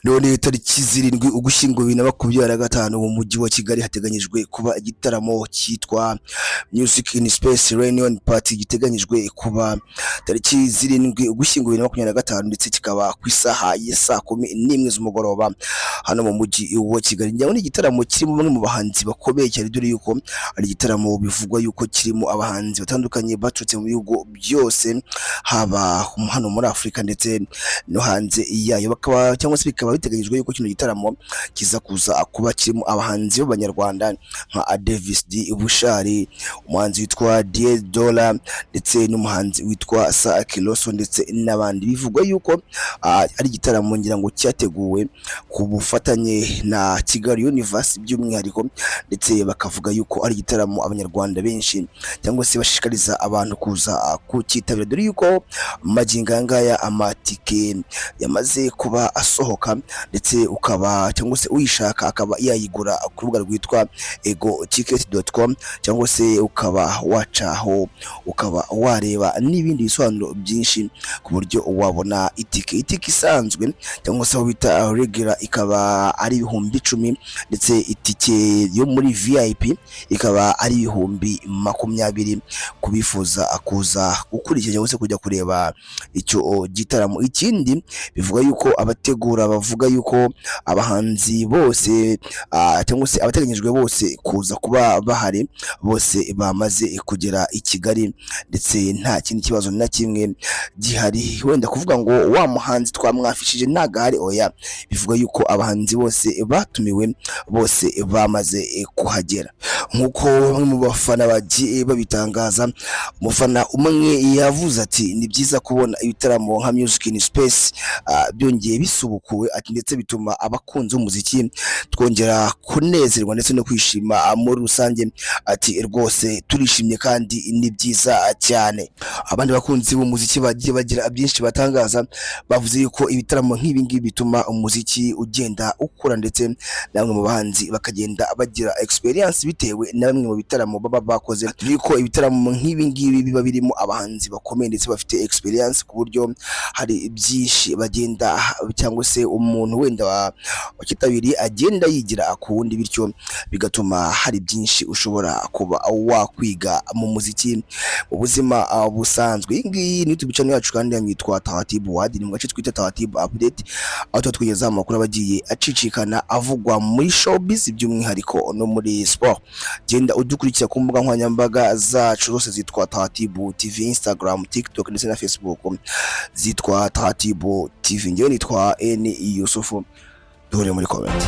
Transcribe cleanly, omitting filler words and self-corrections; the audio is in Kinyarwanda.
None tariki 7 Ugushyingo 2025, mu mujyi wa Kigali hateganyijwe kuba igitaramo cyitwa Music in Space Reunion Party, giteganyijwe kuba tariki 7 Ugushyingo 2025, ndetse kikaba ku isaha ya saa 11 z'umugoroba hano mu mujyi wa Kigali. Njyaho ni igitaramo kirimo bamwe mu bahanzi bakomeye cyane, dore yuko ari igitaramo bivugwa yuko kirimo abahanzi batandukanye baturutse mu bihugu byose, haba hano muri Afurika ndetse no hanze yayo. Bakaba cyangwa se bikaba biteganyijwe yuko kino gitaramo kiza kuza kuba kirimo abahanzi b'Abanyarwanda nka Davis D Bushali, umuhanzi witwa Diez Dola, ndetse n'umuhanzi witwa Sakiloso, ndetse n'abandi. Bivugwa yuko ari igitaramo ngira ngo cyateguwe ku bufatanye na Kigali Universe by'umwihariko, ndetse bakavuga yuko ari igitaramo Abanyarwanda benshi cyangwa se bashishikariza abantu kuza kucyitabira, dore yuko magingo aya ngaya amatike yamaze kuba asohoka, ndetse ukaba cyangwa se uyishaka akaba yayigura ku rubuga rwitwa egoticket.com, cyangwa se ukaba wacaho ukaba wareba n'ibindi bisobanuro byinshi ku buryo wabona itike. Itike isanzwe cyangwa se aho bita regular ikaba ari 10,000, ndetse itike yo muri VIP ikaba ari 20,000 ku bifuza kuza gukurikira cyangwa se kujya kureba icyo gitaramo. Ikindi, bivuga yuko abategura bavuga yuko abahanzi bose cyangwa se abateganyijwe bose kuza kuba bahari bose bamaze kugera i Kigali, ndetse nta kindi kibazo na kimwe gihari. Wenda kuvuga ngo wa muhanzi twamwafishije ntago ahari, oya. Bivuga yuko abahanzi bose batumiwe bose bamaze kuhagera, nk'uko bamwe mu bafana bagiye babitangaza. Umufana umwe yavuze ati: "Ni byiza kubona ibitaramo nka Music in Space byongeye bisubukuwe," ati "ndetse bituma abakunzi b'umuziki twongera kunezerwa ndetse no kwishima muri rusange." Ati: "Rwose turishimye kandi ni byiza cyane." Abandi bakunzi b'umuziki bagiye bagira byinshi batangaza, bavuze yuko ibitaramo nk'ibi ngibi bituma umuziki ugenda ukura, ndetse na bamwe mu bahanzi bakagenda bagira experience bitewe na bamwe mu bitaramo baba bakoze, yuko ibitaramo nk'ibi ngibi biba birimo abahanzi bakomeye ndetse bafite experience, ku buryo hari byinshi bagenda cyangwa se umuntu wenda wakitabiriye agenda yigira ku wundi, bityo bigatuma hari byinshi ushobora kuba wakwiga mu muziki, mu buzima busanzwe. Iyi ngiyi ni YouTube channel yacu kandi yitwa Taratibu Wadi, ni mu gace twita Taratibu Update, aho tuba tukugezaho amakuru aba agiye acicikana avugwa muri showbiz, by'umwihariko no muri sport. Genda udukurikira ku mbuga nkoranyambaga zacu zose zitwa Taratibu TV, Instagram, TikTok ndetse na Facebook zitwa Taratibu TV. Ngewe nitwa N Yusufu, duhure muri comment.